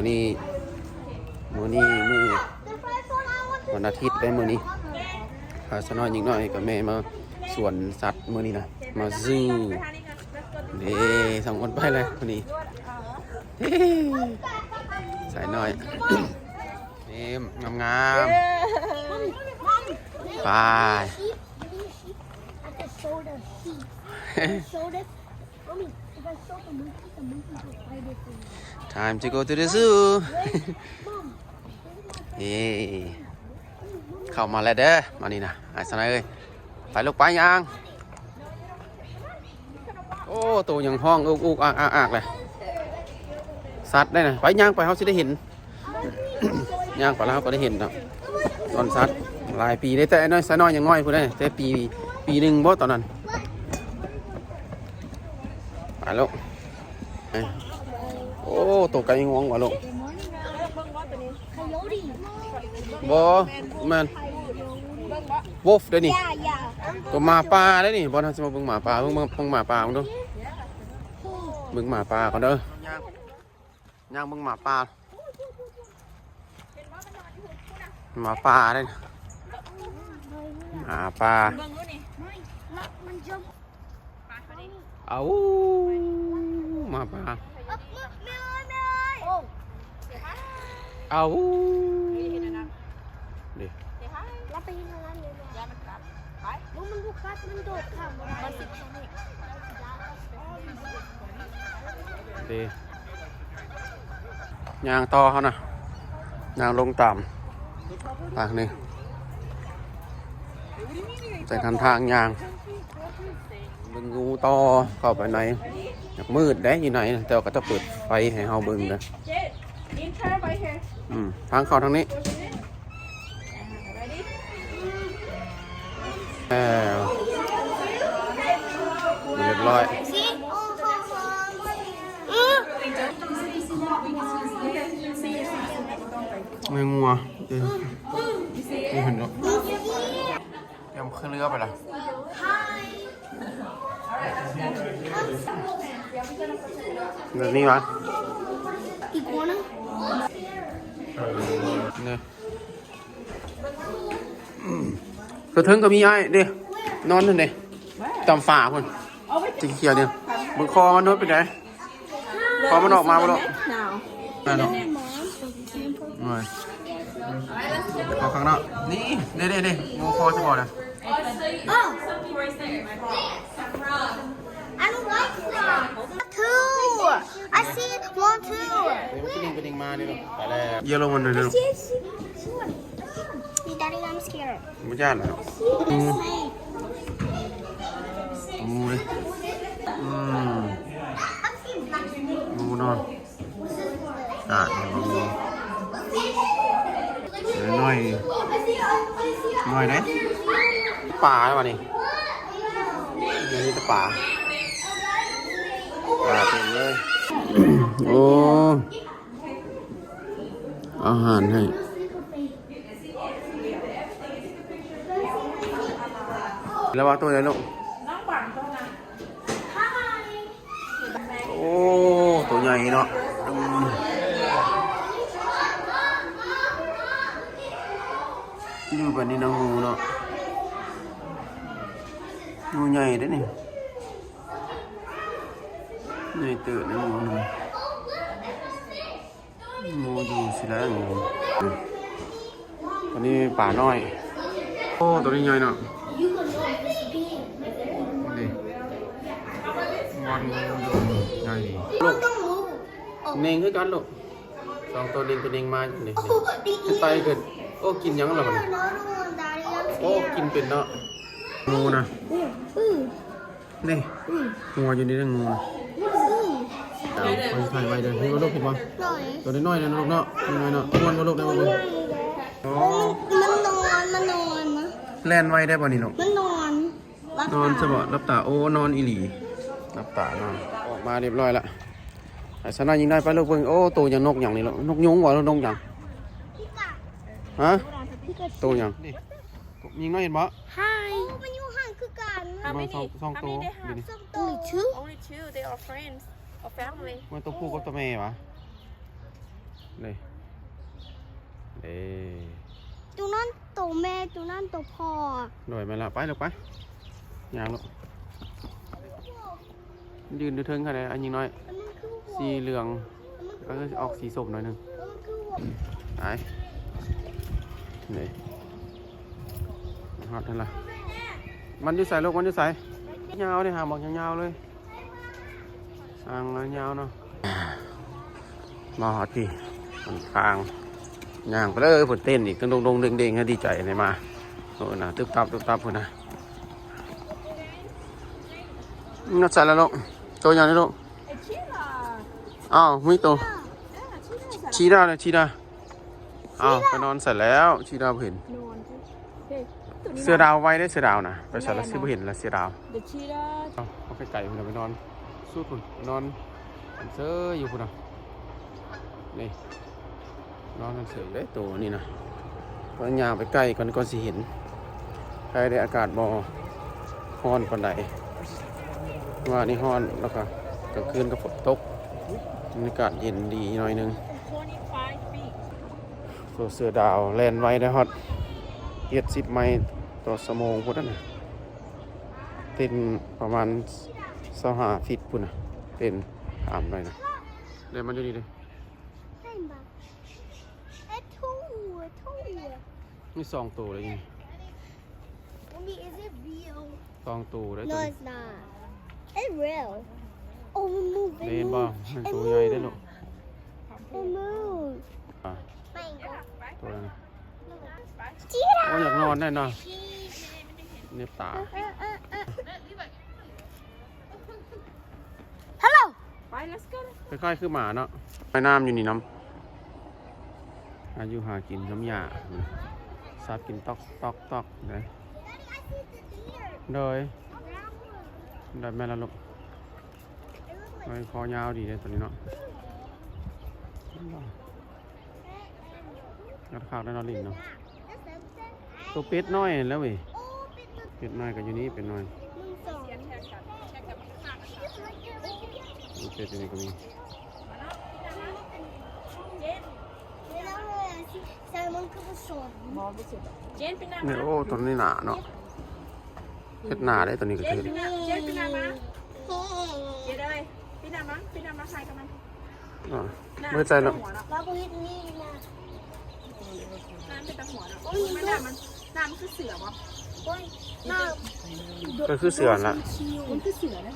ນີ້ ມື້ນີ້ມື້ວັນອາທິດໄດ້ມື້ນີ້ ພາສາວນ້ອຍຍິງນ້ອຍກັບແມ່ມາສວນສັດມື້ນີ້ນະ ມາຊູ ເດ້ ສອງຄົນໄປແລ້ວມື້ນີ້ ສາວນ້ອຍ ນີ້ ງາມໆ ໄປ. Time to go to the zoo. ເອີ ເຂົ້າມາແລ້ວເດີ ມານີ້ນະ ອ້າຍສະນາຍເອີຍ ໄປລູກໄປຍ່າງ. ໂອ້ ໂຕຍັງຮ້ອງອຸກໆອາກໆເລີຍ ສັດໄດ໋ນະ ໄປຍ່າງໄປ ເຮົາຊິໄດ້ເຫັນ ຍ່າງໄປແລ້ວເຮົາກໍໄດ້ເຫັນເນາະ ຕອນສັດ ຫຼາຍປີເດ້ ແຕ່ນ້ອຍ ສາວນ້ອຍຍັງນ້ອຍພຸ້ນເດ້ ແຕ່ປີ ປີໜຶ່ງບໍ່ຕອນນັ້ນ ໄປລູກ. ໂອ້ ໂຕໄກ່ງວງວ່າລູກ Coyote. ບໍ່ແມ່ນ Wolf ເດ້ນີ້ Yeah, yeah. ໂຕໝາປ່າເດ້ນີ້ ບໍ່ ເຮົາຊິມາເບິ່ງໝາປ່າ ເບິ່ງ ເບິ່ງ ເບິ່ງໝາປ່າເບິ່ງດູ ເບິ່ງໝາປ່າກ່ອນເດີ ຍ່າງ ຍ່າງເບິ່ງໝາປ່າ ໝາປ່າເດ້ ໝາປ່າ ເບິ່ງດູນີ້ ເອົ້າ ໝາປ່າ ເອົ້າ ເດ້ ເດ້ ຍ່າງຕໍ່ເຮົານະ ຍ່າງລົງຕາມທາງນີ້ ຈາກນັ້ນທາງຍ່າງ ເບິ່ງງູຕໍ່ ເຂົ້າໄປໃນ ຢາກມືດເດ້ຢູ່ໃນ ແຕ່ວ່າເຂົາຈະເປີດໄຟໃຫ້ເຮົາເບິ່ງເດ້ ອືມ ທາງເຂົ້າທາງນີ້ ເອີ ຮຽບຮ້ອຍ ແມ່ງົວ ເອີ ເຫັນແລ້ວ ຕຽມຂຶ້ນເຮືອໄປລະ ແບບນີ້ຫວາ ອີກຄົນໜຶ່ງ ນີ້ ກະເທິງກະມີອ້າຍເດ້ ນອນຫັ້ນເດ້ ຕາມຝາພຸ້ນ ສີຂຽວນີ້ ເບິ່ງຄໍມັນດູເປັນໃດ ພໍມັນອອກມາບໍ່ລູກ ນັ້ນເນາະ ເອົາຂ້າງນອກ ນີ້ ເດ້ໆໆ ງູຄໍຊິບໍ່ນະ I don't like frog. Two. I see one too. ເດ້ ມັນກະດິ່ງໄປດິ່ງມານີ້ລູກ ໄປແລ້ວ Yellow one ເດ້ I see, I see, I see one. Daddy, I'm scared. ບໍ່ຢ້ານດອກ I see the snake. ອືມ ອືມ I've seen black snake. ງູເນາະ ອ່າ ງູ ນ້ອຍ ນ້ອຍເດ້ ປາຫວານີ້ ມີແຕ່ປາ ປາເຕັມເລີຍ ໂອ້ ອາຫານໃຫ້ ແລ້ວວ່າໂຕໃດລູກ? ໂອ້ ໂຕໃຫຍ່ເນາະ ອືມ ຢູ່ແບບນີ້ນະ ງູເນາະ ງູໃຫຍ່ເດ້ນີ້ ໃຫຍ່ເຕີບນະ ງູນີ້. ງູຢູ່ຊິລະ ງູ ອັນນີ້ປານ້ອຍ ໂອ້ ໂຕນີ້ໃຫຍ່ເນາະ ນີ້ ງອນງູຢູ່ ໃຫຍ່ດີ ລູກ ເນັ່ງຄືກັນລູກ ສອງໂຕເນັ່ງໄປເນັ່ງມາຢູ່ນີ້ ໄຕຂຶ້ນ ໂອ້ ກິນຫຍັງລະບັດນີ້ ໂອ້ ກິນເປັນເນາະ ງູນະ ນີ້ ອືມ ງົວຢູ່ນີ້ເດ້ ງົວ ອືມ ເອົາໄປຖ່າຍໄວ້ເດີ ເຫັນບໍ່ລູກ ເຫັນບໍ່? ໂດຍ ໂຕນ້ອຍໆນະລູກເນາະ ນ້ອຍໆເນາະ ມ່ວນບໍ່ລູກ ໄດ້ບໍ່ລູກ? ໂອ້ ມັນນອນ ມັນນອນນະ ແລ່ນໄວໄດ້ບໍ່ນີ້ລູກ? ມັນນອນ ນອນຊະບໍ່ ຫຼັບຕາ ໂອ້ ນອນອີ່ຫຼີ ຫຼັບຕານອນ ອອກມາຮຽບຮ້ອຍລະ ໃຫ້ສາວນ້ອຍຍິງໄດ້ໄປລູກເບິ່ງ ໂອ້ ໂຕຫຍັງ ນົກຫຍັງນີ້ລູກ ນົກຍຸງບໍ່ ຫຼືນົກຫຍັງ? ຮະ? ໂຕຫຍັງ? ຍິງນ້ອຍເຫັນບໍ່? Hi. ໂອ້ ມັນຢູ່ຫ່າງຄືກັນ How many? ສອງ ສອງໂຕ How many they have? ຢູ່ນີ້ Only two? Only two. They are friends or family. ມັນໂຕຜູ້ກັບໂຕແມ່ຫວາ? ນີ້ ເດ້ ໂຕນັ້ນໂຕແມ່ ໂຕນັ້ນໂຕພໍ່. ໂດຍ ແມ່ນລະ ໄປລູກ ໄປ ຍ່າງລູກ ມັນຢືນຢູ່ເທິງຫັ້ນແຫຼະ ອັນຍິງນ້ອຍ ມັນຄື ສີເຫຼືອງ ມັນຄື ກໍຄືຊິອອກສີສົ້ມໜ້ອຍໜຶ່ງ ມັນຄື ໄປ ນີ້ ຮອດຫັ້ນລະ ມັນຢູ່ໃສລູກ ມັນຢູ່ໃສ? ຍາວເດ້ ຫາງບັກຍາວໆເລີຍ ຫາງຍາວເນາະ. ມາຮອດພີ້ ຫົນທາງ ຍ່າງໄປເລີຍ ເພິ່ນເຕັ້ນອີກ ດົງໆເດັງໆ ດີໃຈໄດ້ມາ ໂອ້ນະ ຕຶບຕັບ ຕຶບຕັບພຸ້ນນະ. ນັດໃສ່ລະລູກ ໂຕຫຍັງນີ້ລູກ? ອ້າວ ມີໂຕ ຊີດາ ຊີດາ ອ້າວ ໄປນອນໃສ່ແລ້ວ ຊີດາບໍ່ເຫັນ ນອນ ເສືອດາວໄວເດ້ ເສືອດາວນະ ໄປໃສລະ ຊິບໍ່ເຫັນລະ ເສືອດາວ. ເອົາ ເອົາໄກໆພຸ້ນນະ ໄປນອນສຸດພຸ້ນ ໄປນອນເຊີຍຢູ່ພຸ້ນນະ ນີ້ ນອນເຊີຍຢູ່ເດ້ ໂຕນີ້ນະ. ເພິ່ນຍ່າງໄປໃກ້ກ່ອນ ກ່ອນຊິເຫັນ ໃກ້ໄດ້ ອາກາດບໍ່ຮ້ອນປານໃດ ມື້ວານນີ້ຮ້ອນ ແລ້ວກໍກາງຄືນກໍຝົນຕົກ ບັນຍາກາດເຢັນດີໜ້ອຍໜຶ່ງ. ໂຕເສືອດາວແລ່ນໄວໄດ໋ ຮອດເຈັດສິບໄມຕໍ່ຊົ່ວໂມງພຸ້ນນະ ເຕັ້ນປະມານຊາວຫ້າຟີດພຸ້ນນະ ເຕັ້ນຕາມໄດ້ນະ. ແລ່ນມາຢູ່ນີ້ເດ້ ມີສອງໂຕເດ້ນີ້ Mommy, is it real? ສອງໂຕເດ້ No, it's not. It's real. Oh, it moved. ເຫັນບໍ່ ມັນໂຕໃຫຍ່ເດ້ລູກ It moved. ອ່າ Mango. ໂຕນັ້ນ Cheetah. ໂອ້ ຢາກນອນແນ່ເນາະ Cheetah. ເໜັບຕາ. Hello. ໄປ let's go. ຄ້າຍໆຄືໝາເນາະ ວ່າຍນ້ຳຢູ່ນີ້ນຳ ຫາຢູ່ຫາກິນນຳຫຍ້າ ສັບກິນຕອກໆໆເດ້. ໂດຍ ໂດຍ ແມ່ນລະລູກ ໂດຍ ຄໍຍາວດີເດ້ໂຕນີ້ເນາະ. ງັດຂາກໄດ້ເນາະ ຫຼິ້ນເນາະ ໂຕເປັດນ້ອຍຫັ້ນແຫຼະເວີຍ ເປັດນ້ອຍກໍຢູ່ນີ້ ເປັດນ້ອຍ ເປັດຢູ່ນີ້ກໍມີ. ນີ້ ໂອ້ ໂຕນີ້ໜາເນາະ ເຮັດໜາເດ້ ໂຕນີ້ກໍເຮັດ ອ່າ ບໍ່ເຮັດໃສ່ເນາະ ນ້ຳເປັນຕາຫົວເນາະ ນ້ຳຄືເສືອບໍ່ ໂອ້ຍ ນ້ຳ ກໍຄືເສືອຫັ້ນລະ ມັນຄືເສືອນະ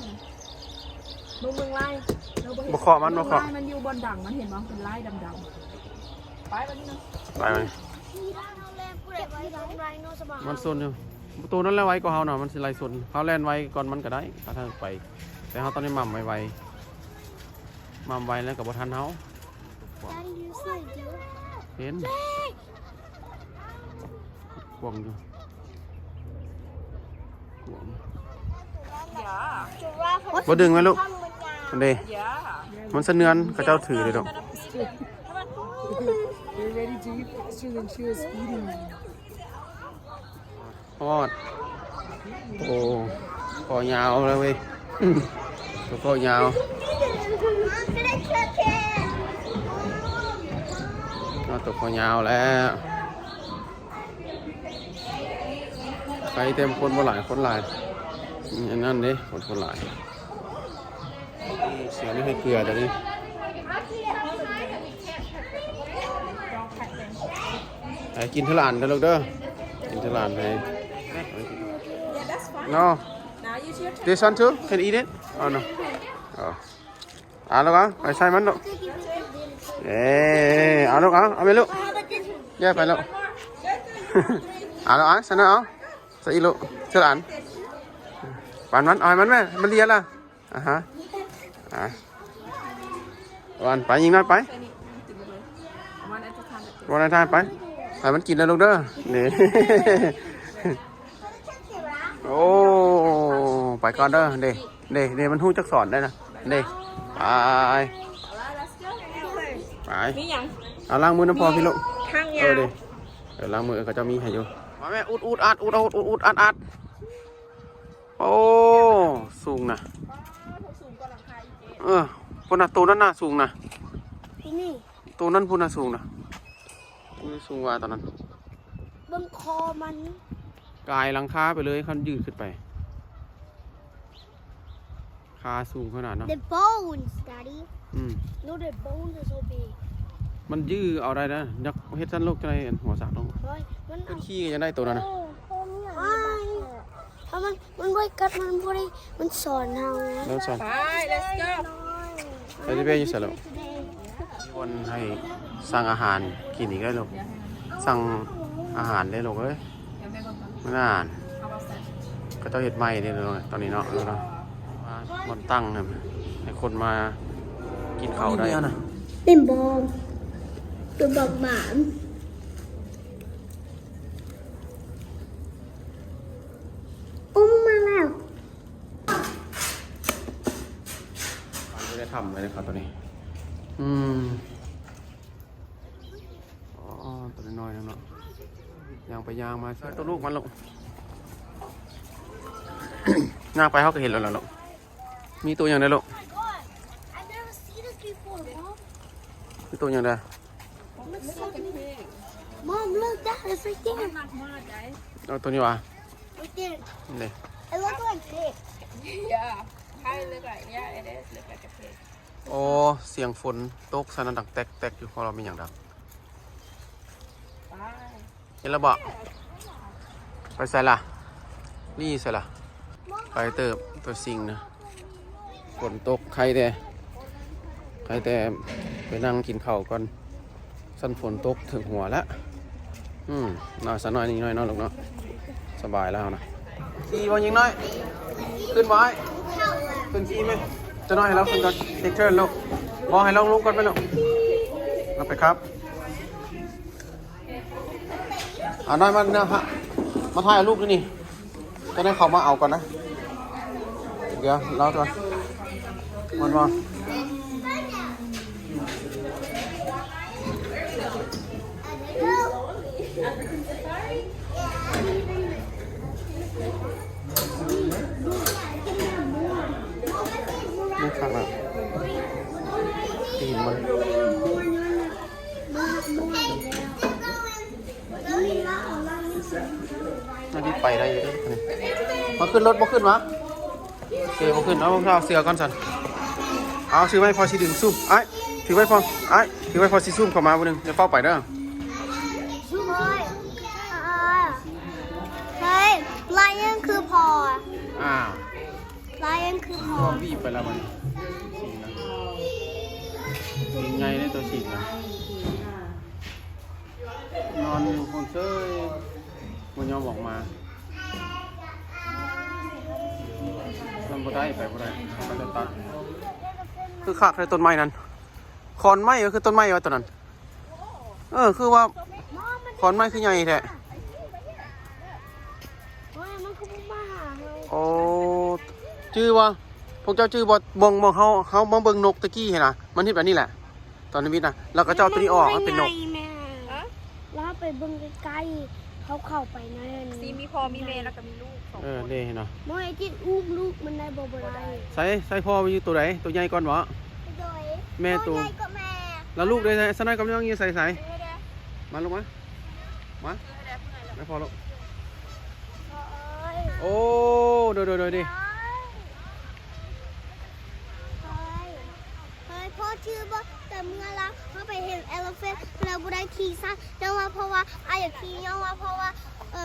ເບິ່ງ ເບິ່ງລາຍ ບໍ່ເຄາະມັນ ບໍ່ເຄາະ ມັນຢູ່ບ່ອນດັງ ມັນເຫັນບໍ່ ເປັນລາຍດຳໆ. ໄປບັດນີ້ນະ ໄປບັດນີ້ ມັນຊົນຢູ່ ໂຕນັ້ນແຫຼະໄວກວ່າເຮົານະ ມັນຊິໄລ່ຊົນ ເຮົາແລ່ນໄວກ່ອນມັນກໍໄດ້ ຖ້າທາງໄປ ແຕ່ເຮົາຕ້ອງໄດ້ໝ່ຳໄວໆ ໝ່ຳໄວແລ້ວກໍບໍ່ທັນເຮົາ. Daddy, you see a deer? ເຫັນ ກວາງຢູ່ ກວາງ Giraffe. ບໍ່ດຶງໄວ້ລູກ ມັນເດ້ ມັນສະເໜືອນ ເຂົາເຈົ້າຖືເດ້ລູກ. They're ready to eat faster than she was eating. ຮອດ ໂອ້ ຄໍຍາວແລ້ວເວີຍ ໂຕຄໍຍາວ ຮອດໂຕຄໍຍາວແລ້ວ ໄປເຕັມ ຄົນບໍ່ຫຼາຍ ຄົນຫຼາຍ ອັນນັ້ນເດ້ ຄົນ ຄົນຫຼາຍ. ເສືອນີ້ໃຫ້ເກືອຕົວນີ້ ໃຫ້ກິນເທື່ອລະອັນເດີລູກເດີ ກິນເທື່ອລະອັນໃຫ້ No, this one too? Can eat it? Oh no. ອໍ ເອົາລູກ ເອົາ ໄປໃສ່ມັນລູກ ເອີ ເອົາລູກ ເອົາ ເອົາໄປລູກ ແຍກໄປລູກ ເອົາລູກ ເອົາ ໃສ່ນັ້ນເອົາ ໃສ່ອີກລູກ ເທື່ອລະອັນ ປານມັນ ເອົາໃຫ້ມັນແມ່ ມັນເລຍລະ ອ່າຮະ ອ່າ ປານ ໄປຍິງນ້ອຍໄປ One at a time ໄປ ໃຫ້ມັນກິນເດີລູກເດີ ນີ້ ໂອ້ ໄປກ່ອນເດີ ເດ້ ເດ້ ເດ້ ມັນຮູ້ຈັກສອນໄດ້ນະ ເດ້ ໄປ ໄປ ມີຫຍັງ ເອົາລ້າງມືນຳພໍ່ພີ່ລູກ ທາງຍາວ ເອີ ເດ້ ເອີ ລ້າງມື ເອີ ເຂົາເຈົ້າມີໃຫ້ຢູ່ ມາແມ່ ອຸດ ອຸດ ອັດ ອຸດ ອຸດ ອຸດ ອັດ ອັດ ໂອ້ ສູງນະ ເອີ ພຸ້ນນະ ໂຕນັ້ນນະ ສູງນະ ນີ້ ໂຕນັ້ນພຸ້ນນະສູງນະ ສູງວ່າໂຕນັ້ນ. ເບິ່ງຄໍມັນ ກາຍຫຼັງຄາໄປເລີຍ ຄັນຢືດຂຶ້ນໄປ. ຂາສູງຂະໜາດເນາະ. The bones, Daddy. ອືມ. No, the bones are so big. ມັນຢືດເອົາໄດ້ນະ. ຢາກເຮັດຊັ້ນລູກ ຈັ່ງໃດອັນຫົວສັກລົງ. ເຮີ້ຍ ມັນ ເປັນ ເອົາ ຂີ້ກໍຍັງໄດ້ໂຕນັ້ນນະ. ໂອ້ ໂອ້ ນີ້ ເອີ ເພາະມັນ ມັນບໍ່ໄດ້ກັດ ມັນບໍ່ໄດ້ ມັນສອນເຮົາ. ມັນສອນ. ໄປ let's go. ໄປ ໄປຢູ່ໃສລະ? ມີບ່ອນໃຫ້ສັ່ງອາຫານກິນອີກແລ້ວລູກ. ສັ່ງອາຫານໄດ້ລູກເອີຍ. ນັ້ນ ເຂົາເຈົ້າເຮັດໃໝ່ເດ້ຕອນນີ້ເນາະ. ເອີ ເນາະ ບ່ອນຕັ້ງໃຫ້ຄົນມາກິນເຂົ້າໄດ້. ເຫັນບໍ່? ຕົວບັກໝານ ອຸ້ມມາແລ້ວ. ບໍ່ໄດ້ທຳເລີຍເຂົາໂຕນີ້. ອືມ. ອໍ ໂຕນ້ອຍໆເນາະ. ຍ່າງໄປຍ່າງມາ ໂຕລູກມັນລູກ. ຍ່າງໄປເຮົາກໍເຫັນແລ້ວລະລູກ. ມີໂຕຫຍັງແດ່ລູກ? I've never seen this before, Mom. ມີໂຕຫຍັງແດ່? Mom, look, that is right there. ເອົາໂຕນີ້ຫວາ? Right there. ນີ້ It looks like pig. Yeah. Kinda look like, yeah, it is look like a pig. ໂອ້ ສຽງຝົນຕົກຊັ້ນນະ ດັງແຕັກໆຢູ່ ເພາະວ່າມີຫຍັງດັງ. ໄປ ເຫັນແລ້ວບໍ່? ໄປໃສລະ? ນີ້ໃສລະ? ໄກເຕີບ ຕົວສິງນະ. ຝົນຕົກ ໄຄແຕ່ ໄຄແຕ່ໄປນັ່ງກິນເຂົ້າກ່ອນ. ຊັ້ນຝົນຕົກເຖິງຫົວລະ. ອືມ ເອົາສະໜ້ອຍໜ້ອຍເນາະລູກເນາະ. ສະບາຍແລ້ວນະ. ຂີ່ບໍ່ຍິງນ້ອຍ? ຂຶ້ນບໍ່ອ້າຍ? ຂຶ້ນຂີ່ໄໝ? ຈະໜ້ອຍໃຫ້ລາວຂຶ້ນກ່ອນ. Take turn ລູກ. ບໍ່ ໃຫ້ລາວລົງກ່ອນໄປລູກ. ເອົາໄປຄັບ. ອ່າ ນ້ອຍມາ ມາຖ່າຍຮູບຢູ່ນີ້. ຈະໄດ້ເຂົ້າມາເອົາກ່ອນນະ. ດຽວລາວຕົວະ ມັນວ່າ ນີ້ຄັກນະ ຕີນມັນ. ໜ້າທີ່ໄປໄດ້ຢູ່ເດ້. ມາຂຶ້ນລົດ ບໍ່ຂຶ້ນຫວາ? ໂອເຄ ບໍ່ຂຶ້ນ. ເອົາ ເອົາເສື້ອກ່ອນຊັ້ນ. ເອົາ ຖືໄວ້ ພໍ່ຊິດຶງຊູມ. ອ້າຍ ຖືໄວ້ ພໍ່. ອ້າຍ ຖືໄວ້ ພໍ່ຊິຊູມເຂົ້າມາຜູ້ໜຶ່ງ. ຢ່າຟ້າວໄປເດີ. ເຮີ້ຍ ເຮີ້ຍ ລາຍຍັງຄືພໍ່. ອ້າວ ລາຍຍັງຄືພໍ່. ວີບໄປແລ້ວບັດນີ້. ສີງນະ ສີງໃຫຍ່ເດ້ ຕົວສີງນະ. ນອນຢູ່ພຸ້ນເສີຍ ບໍ່ຍອມອອກມາ. ມັນບໍ່ໄດ້ ໄປບໍ່ໄດ້ ເຂົາເຈົ້າຕັດ. ຄືຄັກແທ້ຕົ້ນໄມ້ນັ້ນ. ຂອນໄມ້ ກໍຄືຕົ້ນໄມ້ວ່າຕົວນັ້ນ. ເອີ ຄືວ່າຂອນໄມ້ຄືໃຫຍ່ແທ້. ໂອ້ ຈື່ບໍ່? ພວກເຈົ້າຈື່ບໍ່? ບ່ອນ ບ່ອນເຮົາ ເຮົາມາເບິ່ງນົກຕະກີ້ຫັ້ນນະ ມັນເຮັດແບບນີ້ແຫຼະ ຕອນທຳອິດນະ. ແລ້ວເຂົາເຈົ້າເອົາຕົວນີ້ອອກ ມັນເປັນນົກ. ແມ່ ລາວໄປເບິ່ງໃກ້ໆ ເຂົາເຂົ້າໄປໃນ ຊີມີພໍ່ມີແມ່ ແລ້ວກໍມີລູກສອງຄົນ. ເອີ ເດ້ເນາະ. ບໍ່ໃຫ້ຈິດອຸ້ມລູກມັນໄດ້ບໍ່? ບໍ່ໄດ້. ໃສ່ ໃສ່ພໍ່ຢູ່ໂຕໃດ? ໂຕໃຫຍ່ກ່ອນບໍ? ໂດຍ ແມ່ໂຕ ໂຕໃຫຍ່ກວ່າແມ່. ແລ້ວລູກເດ້? ສະນ້ອຍກັບນ້ອງຢູ່ໃສ? ໃສ ມາລູກມາ ມາ ມາພໍ່ລູກ. ໂອ້ຍ ໂອ້ ໂດຍ ໂດຍ ໂດຍ ເດ້. ເຮີ້ຍ ເຮີ້ຍ ພໍ່ຈື່ບໍ່? ແຕ່ເມື່ອລາວເຮົາໄປເຫັນ elephant ລາວບໍ່ໄດ້ຂີ່ຊ້ຳ ຍ້ອນວ່າ ເພາະວ່າອ້າຍຢາກຂີ່ ຍ້ອນວ່າ ເພາະວ່າ ເອີ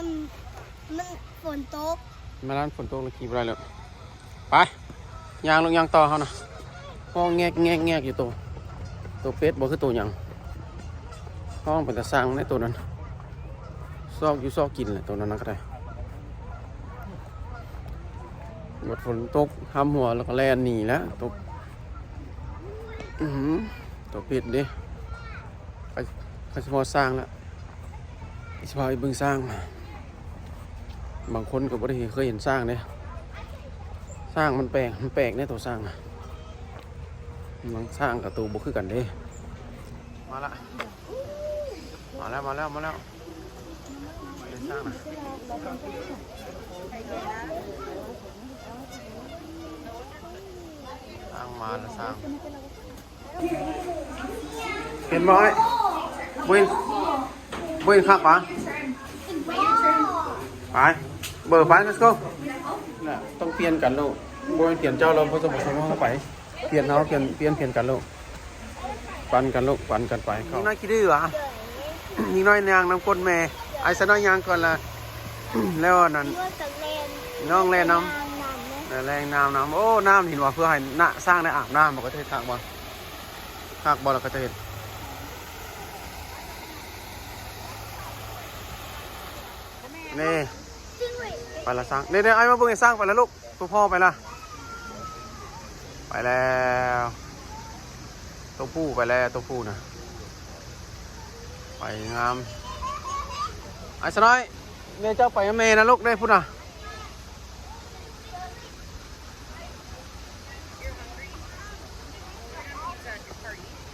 ມັນຝົນຕົກ. ມາລານຝົນຕົກແລ້ວຂີ່ບໍ່ໄດ້ແລ້ວ. ໄປ ຍ່າງລົງຍ່າງຕໍ່ເຮົານະ. ຮ້ອງແງກໆໆຢູ່ໂຕ ໂຕເປັດບໍ່ ຄືໂຕຫຍັງ? ຮ້ອງເປັນຕາຊັງເດ້ໂຕນັ້ນ. ຊອກຢູ່ຊອກກິນແຫຼະໂຕນັ້ນນະ ກໍໄດ້. ບັດຝົນຕົກຫ້ຳຫົວແລ້ວກໍແລ່ນໜີແລ້ວ. ຕົກ ອື ໂຕເປັດເດ້. ໄປ ໄປສະເພາະຊ້າງລະ ຊິພາໄປເບິ່ງຊ້າງ. ບາງຄົນກໍບໍ່ໄດ້ເຄີຍເຫັນຊ້າງເດ້. ຊ້າງມັນແປກ ມັນແປກເດ້ໂຕຊ້າງນະ. ບາງຊ້າງກັບໂຕບໍ່ຄືກັນເດ້. ມາລະ ມາແລ້ວ ມາແລ້ວ ມາແລ້ວ. ເປັນຊ້າງນະ ຊ້າງມາລະ ຊ້າງ. ເຫັນບໍ່ອ້າຍ? ບໍ່ເຫັນ ບໍ່ເຫັນຄັກປາ? ໄປ ເບີໄປ let's go. ນະ ຕ້ອງປ່ຽນກັນລູກ ບໍ່ແມ່ນປ່ຽນເຈົ້າແລ້ວບໍ່ຕ້ອງໄປ ປ່ຽນເຮົາ ປ່ຽນ ປ່ຽນ ປ່ຽນກັນລູກ ປັ່ນກັນລູກ ປັ່ນກັນໄປ. ຍິງນ້ອຍຂີ້ດື້ຫວາ? ຍິງນ້ອຍຍ່າງນຳກົ້ນແມ່. ອ້າຍຊານ້ອຍຍ່າງກ່ອນລະ ແລ້ວອັນນັ້ນ ນ້ອງແລ່ນນຳ ແລ່ນນຳ ແລ່ນນ້ຳນຳ. ໂອ້ ນ້ຳ ເຫັນບໍ່ ເພື່ອໃຫ້ນະ ຊ້າງໄດ້ອາບນ້ຳ ມັນກໍຈະເຮັດຄັກບໍ່? ຄັກບໍ່ລະ ເຂົາເຈົ້າເຮັດ ນີ້ ໄປລະຊ້າງ. ນີ້ໆ ອ້າຍມາເບິ່ງໄອ້ຊ້າງໄປລະລູກ ໂຕພໍ່ໄປລະ ໄປແລ້ວ ໂຕຜູ້ໄປແລ້ວ ໂຕຜູ້ນະ ໄປງາມ. ອ້າຍຊະນ້ອຍ ແມ່ເຈົ້າໄປນຳແມ່ນະລູກເດ້ ພຸ້ນນະ.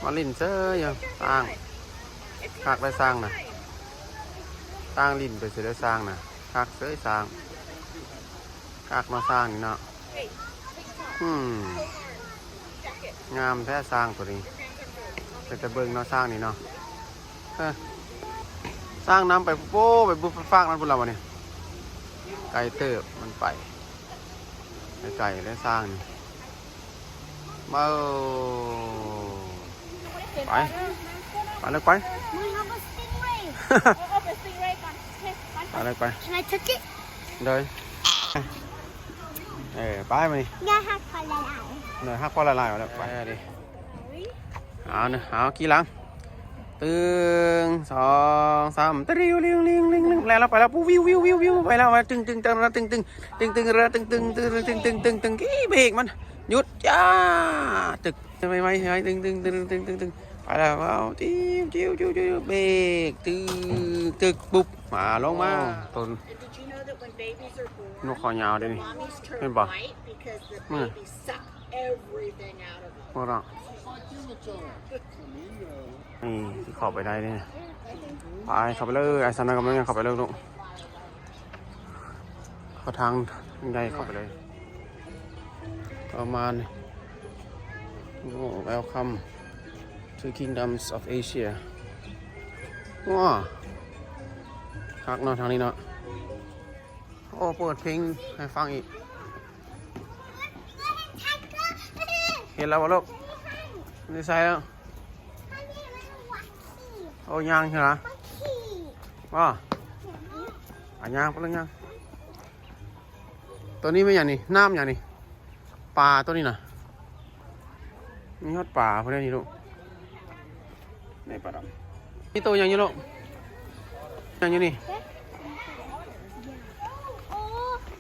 ມາຫຼິ້ນເຊີຍຢູ່ ຊ້າງ ຄັກໄດ໋ຊ້າງນະ ຊ້າງຫຼິ້ນໄປເຊີຍເດີຊ້າງນະ ຄັກເຊີຍຊ້າງ ຄັກເນາະຊ້າງນີ້ເນາະ. ອືມ ງາມແທ້ຊ້າງໂຕນີ້ ເປັນຕາເບິ່ງເນາະຊ້າງນີ້ເນາະ. ເອີ ຊ້າງນຳໄປ ໂອ້ ໄປບຸບໄປຟາກນັ້ນພຸ້ນລະວະນີ້ ໄກເຕີບມັນໄປ ໄກໆ ແລ້ວຊ້າງນີ້ ເອົາ ໄປ ໄປເລີຍໄປ ໄປເລີຍໄປ. Can I touch it? ໂດຍ ເອີ ໄປມານີ້ ຢ່າຮັກຂ້ອຍຫຼາຍໆ ໂດຍ ຮັກພໍ່ຫຼາຍໆ ວ່າແລ້ວໄປ. ເອີ ເອົາ ເອົາ ຂີ່ຫຼັງ ຕຶງ ສອງ ສາມ ຕະລິວລິງລິງລິງລິງ ແລ່ນລະໄປລະ ປູ ວິວວິວວິວວິວ ໄປລະ ຕຶງຕຶງ ຕຶງຕຶງ ຕຶງຕຶງ ຕຶງຕຶງ ອີ ເບຣກມັນ ຢຸດ ຈ້າ ຕຶກ ໄວໄວ ຕຶງຕຶງ ຕຶງຕຶງ ຕຶງຕຶງ ໄປລະ ເອົາ ຕິວ ຕິວ ຕິວ ຕິວ ເບຣກ ຕຶກ ຕຶກ ປຸບ ມາ ລົງມາ ໂອ້ ຕົນ Did you know that when babies are born, ນົກເຂົາຍາວເດ້ນີ້ the mommies turn ເຫັນບໍ່? White because the ອືມ babies suck everything out of them. ໂອ້ ນີ້ຊິເຂົ້າໄປໄດ້ເດ້ ໄປ ເຂົ້າໄປເລີຍ ອ້າຍຊານກຳລັງຍ່າງເຂົ້າໄປເລີຍລູກ ເຂົ້າທາງໃຫຍ່ເຂົ້າໄປເລີຍ ປະມານ Welcome to Kingdoms of Asia. ວ້າ ຄັກເນາະທາງນີ້ເນາະ. ໂອ້ ເປີດເພງໃຫ້ຟັງອີກ ເຫັນແລ້ວບໍ່ລູກ? ຢູ່ໃສແລ້ວ? ໂອ້ ຍ່າງຢູ່ນະ ບໍ່ ອາ ຍ່າງໄປເລີຍຍ່າງ. ໂຕນີ້ແມ່ນຫຍັງນີ້? ນ້ຳຫຍັງນີ້? ປາໂຕນີ້ນະ ມີຮອດປາພຸ້ນເດ້ນີ້ລູກ ນີ້ປາດຳ ມີໂຕຫຍັງຢູ່ລູກ? ຫຍັງຢູ່ນີ້?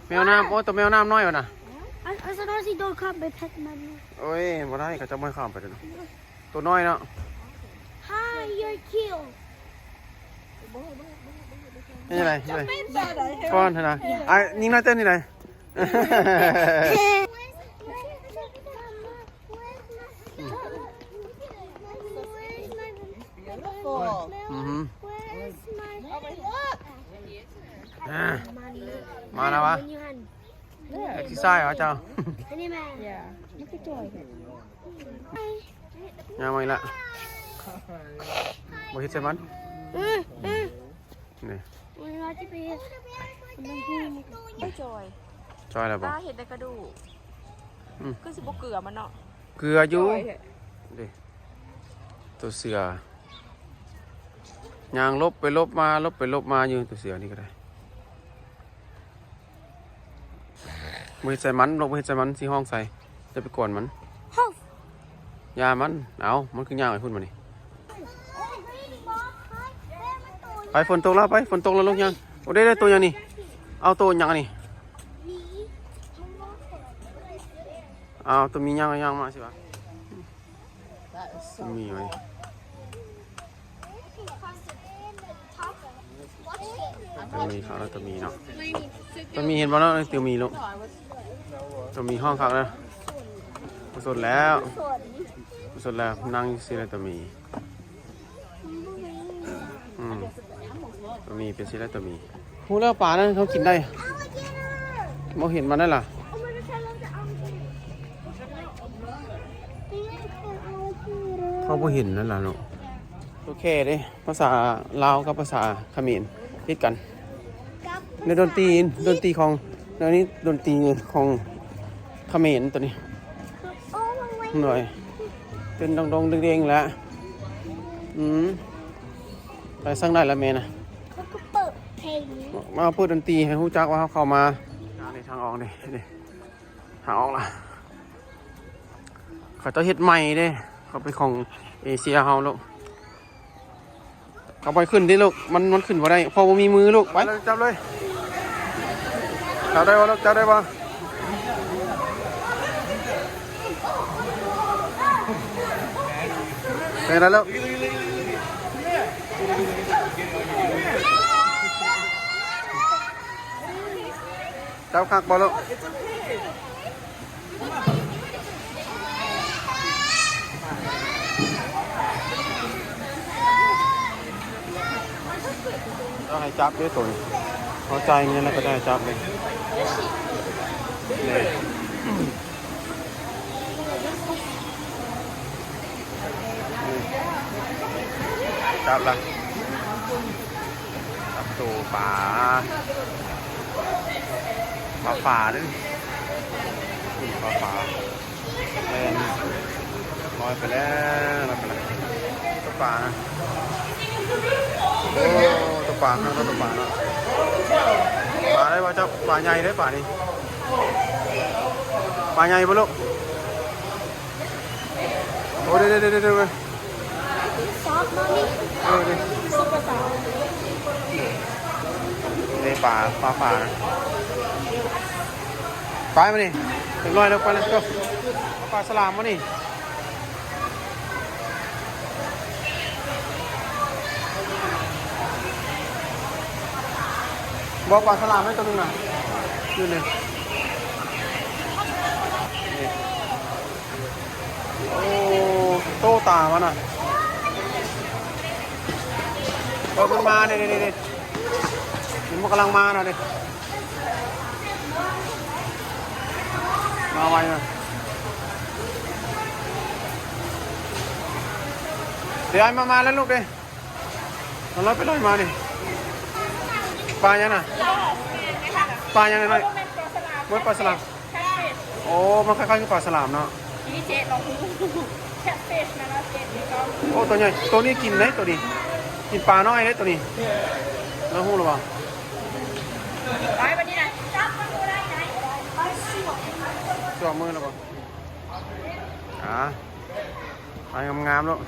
ແມວນ້ຳ ໂອ້ ໂຕແມວນ້ຳນ້ອຍພຸ້ນນະ I, I said I see dog come by pet man. ໂອ້ຍ ບໍ່ໄດ້ ເຂົາເຈົ້າບໍ່ໃຫ້ເຂົ້າໄປເດ້ ໂຕນ້ອຍເນາະ Hi, you're cute. ເຮັດຈັ່ງໃດ? ເຮັດຈັ່ງໃດ? ຟ້ອນຫັ້ນນະ ອ້າຍຍິງນ້ອຍເຕັ້ນນີ້ໃດ? Beautiful. ອືຮຶ ອ່າ ມາແລ້ວວະ ແອັກຊີໄຊວະເຈົ້າ Yeah. ຍ່າງມາອີກລະ ບໍ່ເຮັດໃສ່ມັນ ອືມ ນີ້ ຈອຍ ຈອຍແລ້ວບໍ່? ຕາເຫັນແຕ່ກະດູກ ອືມ ຄືຊິບໍ່ເກືອມັນເນາະ ເກືອຢູ່ ຈອຍແທ້ ເດ້ ໂຕເສືອ ຍ່າງຫຼົບໄປຫຼົບມາ ຫຼົບໄປຫຼົບມາຢູ່ ໂຕເສືອນີ້ກະໄດ້. ບໍ່ເຮັດໃສ່ມັນ ລູກ ບໍ່ເຮັດໃສ່ມັນ ຊິຮ້ອງໃສ່ ຢ່າໄປກວນມັນ ຢ່າມັນ ເອົາ ມັນຄືຍ່າງໄປພຸ້ນບາດນີ້ ໄປ ຝົນຕົກແລ້ວ ໄປ ຝົນຕົກແລ້ວ ລູກຍ່າງ ໂອ້ ໄດ້ ໄດ້ ໂຕຫຍັງນີ້ ເອົາ ໂຕຫຍັງອັນນີ້ ເອົາ ໂຕມີຍ່າງ ຍ່າງມາຊິວະ ມີໄວ້ ໂຕມີຄັກແລ້ວ ໂຕມີເນາະ ໂຕມີເຫັນບໍ່ເນາະ ໂຕມີລູກ ໂຕມີຮ້ອງຄັກແລ້ວ ບໍ່ສົນແລ້ວ ບໍ່ສົນແລ້ວ ນັ່ງຢູ່ຊີ້ແຫຼະ ໂຕມີ ອືມ ໂຕມີເປັນຊີ້ແຫຼະ ໂຕມີ ຮູ້ແລ້ວປານັ້ນເຂົາກິນໄດ້ ບໍ່ເຫັນມັນນັ້ນລະ ເຂົາບໍ່ເຫັນນັ້ນລະເນາະ. ໂອເຄເດ້ ພາສາລາວກັບພາສາຂະເໝນຕິດກັນ ໃນດົນຕີ ດົນຕີຂອງ ອັນນີ້ດົນຕີຂອງຂະເໝນໂຕນີ້ ໂອ້ຍ ເຕັ້ນດົງໆເດ້ງໆແລ້ວ ອືມ ໄປຊັ້ນໃດລະແມ່ນະ ເຂົາກໍເປີດເພງ ມາເປີດດົນຕີໃຫ້ຮູ້ຈັກວ່າເຮົາເຂົ້າມາ ນີ້ທາງອອກນີ້ ນີ້ ຫາອອກລະ ເຂົາເຈົ້າເຮັດໃໝ່ເດ້ ເຂົາເປັນຂອງເອເຊຍເຮົາໂລດ ເຂົາບໍ່ໃຫ້ຂຶ້ນເດ້ລູກ ມັນ ມັນຂຶ້ນບໍ່ໄດ້ ເພາະບໍ່ມີມືລູກ ໄປ ຈັບເລີຍ ຈັບໄດ້ບໍ່ລູກ ຈັບໄດ້ບໍ່ ເປັນໄດ້ແລ້ວ ຈັບຄັກບໍ່ລູກ ເອົາໃຫ້ຈັບເດ້ໂຕນີ້ ເຮົາຈ່າຍເງິນແລ້ວກໍໄດ້ຈັບເດ້ ນີ້ ຈັບລະ ຈັບໂຕປາ ປາຝາເດ້ ປາຝາ ແລ່ນລອຍໄປແລ້ວ ລອຍໄປແລ້ວ ໂຕປານະ ໂອ້ ໂຕປາເນາະ ໂຕປາເນາະ ປາໄດ້ບໍ່ເຈົ້າ ປາໃຫຍ່ເດ້ປານີ້ ປາໃຫຍ່ບໍ່ລູກ ໂອ້ ເດ້ໆໆໆ ຊອບ Mommy ເອີ ເດ້ Super Bowl ເດ້ ປາ ປາຝານະ ໄປມານີ້ ເດັກນ້ອຍເດີ ໄປ let's go ປາສະຫຼາມມານີ້ ບໍ່ ປາສະຫຼາມໄດ້ໂຕໜຶ່ງນະ ຢູ່ນີ້ ນີ້ ໂອ້ ໂຕຕາມັນນະ ເອີ ມັນມາ ນີ້ໆໆ ນີ້ ມັນກຳລັງມານະ ນີ້ ມາໄວນະ ເດ ອ້າຍ ມາ ມາແລ້ວລູກເດ. ມັນລອຍໄປລອຍມານີ້ ປາຫຍັງນະ? ປາຫຍັງນ້ອຍໆ? ໂອ້ຍ ປາສະຫຼາມ. ໂອ້ ມັນຄ້າຍໆຄືປາສະຫຼາມເນາະ. ໂອ້ ໂຕໃຫຍ່ ໂຕນີ້ກິນເດ້ ໂຕນີ້ກິນປານ້ອຍເດ້ ໂຕນີ້ ເຮົາຮູ້ແລ້ວບໍ່? ສວມມືແລ້ວບໍ່? ອ່າ ໄປງາມໆໂລດ.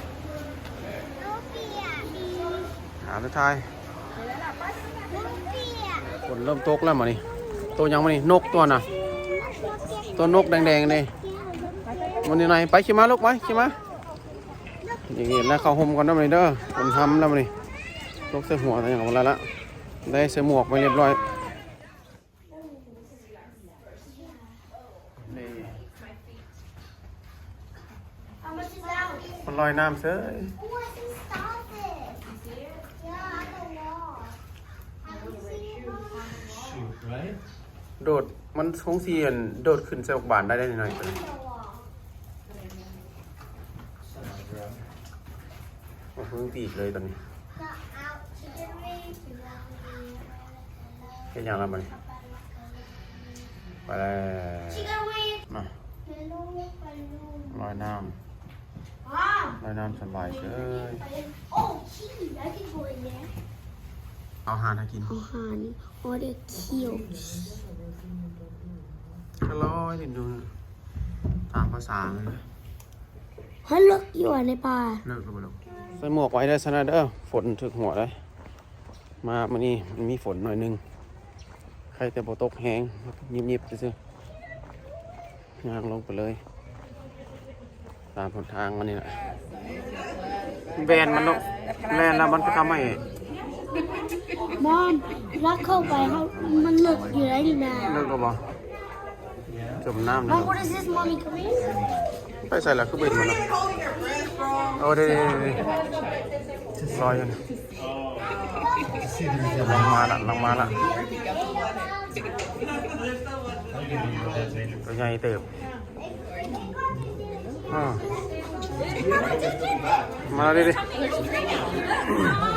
ອ່າ ສຸດທ້າຍ ຝົນເລີ່ມຕົກແລ້ວມານີ້. ໂຕຫຍັງມານີ້? ນົກຕົວນະ ໂຕນົກແດງໆນີ້. ມັນຢູ່ໃນ ໄປ ຂີ່ມາລູກ ໄປ ຂີ່ມາ. ນີ້ ແລ້ວເຂົ້າຮົ່ມກ່ອນເດີ ມື້ນີ້ເດີ. ຝົນຮຳແລ້ວມື້ນີ້ ຕົກໃສ່ຫົວໃສ່ຫຍັງໝົດແລ້ວລະ. ໄດ້ໃສ່ໝວກໄວ້ຮຽບຮ້ອຍ. ນີ້ ມັນລອຍນ້ຳເສີຍ. ໂດດ ມັນຄົງຊິ ອັນ ໂດດຂຶ້ນໃສ່ບັກບານໄດ້ເດ້ ໜ້ອຍໂຕນີ້. ໂອ້ໂຫ ປີກເລີຍຕອນນີ້. ເຮັດຫຍັງລະບັດນີ້? ໄປແລ້ວ. ມາ ລອຍນ້ຳ ລອຍນ້ຳສະບາຍເສີຍ. ເອົາອາຫານໃຫ້ກິນ ເອົາອາຫານ all the cute. ກະລອຍຫຼິ້ນຢູ່ ຕາມພາສາມັນນະ. ເຮົາເລິກຢູ່ໃນປ່າ ເລິກແລ້ວບໍ່ລູກ? ໃສ່ໝວກໄວ້ເດີຊັ້ນນະເດີ ຝົນຖືກຫົວເດີ. ມາມື້ນີ້ມັນມີຝົນໜ້ອຍໜຶ່ງ ໄຄແຕ່ບໍ່ຕົກແຮງ ຍິບໆຊື່ໆ. ຍ່າງລົງໄປເລີຍ ຕາມຫົນທາງມັນນີ້ແຫຼະ. ແວ່ນມັນລູກ ແລ່ນແລ້ວມັນກໍທຳໃຫ້ ບອນ ລັກເຂົ້າໄປ ເຮົາ ມັນເລິກຢູ່ໃດນີ້ນະ. ເລິກແລ້ວບໍ່? ຈົມນ້ຳເລີຍ. Mom, what is this? Mommy, come here. ໄປໃສລະ ຄືບໍ່ເຫັນມັນນະ? ໂອ້ ເດ້ໆໆໆ ລອຍຢູ່ນະ. ລອງມາລະ ລອງມາລະ. ໂຕໃຫຍ່ເຕີບ. ອ່າ ມາແລ້ວເດ້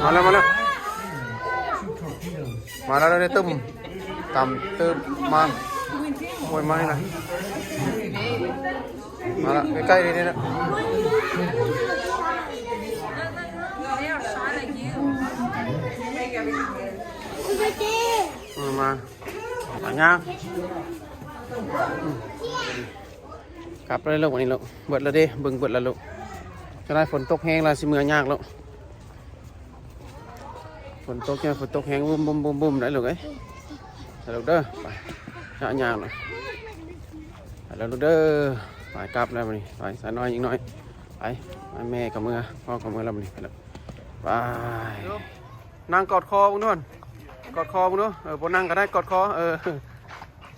ມາແລ້ວ ມາແລ້ວ ມາແລ້ວເດ້ ຕຶ້ມ ຕຳຕຶ້ມ ມາ ໂອ້ຍ ມານີ້ນະ ມາລະ ໃກ້ໆ ນີ້ນະ ເອີ ມາ ມາຍ່າງ ກັບໄດ້ແລ້ວ ວັນນີ້ລູກ ເບິດແລ້ວເດ້ ເບິ່ງເບິດແລ້ວລູກ ຈະໄດ້ຝົນຕົກແຮງແລ້ວ ຊິເມືອຍາກລູກ ຝົນຕົກ ຝົນຕົກແຮງ ບຸ້ມໆໆໆ ໄດ້ລູກເອີຍ ໄປລູກເດີ ໄປ ຍ່າງໆ ໄປແລ້ວລູກເດີ ໄປກັບແລ້ວບັດນີ້ ໄປ ສາວນ້ອຍຍິງນ້ອຍ ໄປ ແມ່ກໍເມືອ ພໍ່ກໍເມືອແລ້ວບັດນີ້ ໄປແລ້ວ ໄປ ນັ່ງກອດຄໍເບິ່ງດູ ກອດຄໍເບິ່ງດູ ເອີ ບໍ່ນັ່ງກໍໄດ້ ກອດຄໍ ເອີ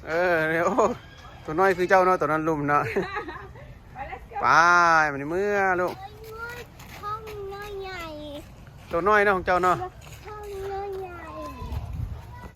ເອີ ໂອ້ ຕົວນ້ອຍຄືເຈົ້າເນາະ ຕົວນັ້ນລຸ່ມເນາະ ໄປ ມັນເມືອລູກ ຫ້ອງນ້ອຍໃຫຍ່ ຕົວນ້ອຍເນາະຂອງເຈົ້າເນາະ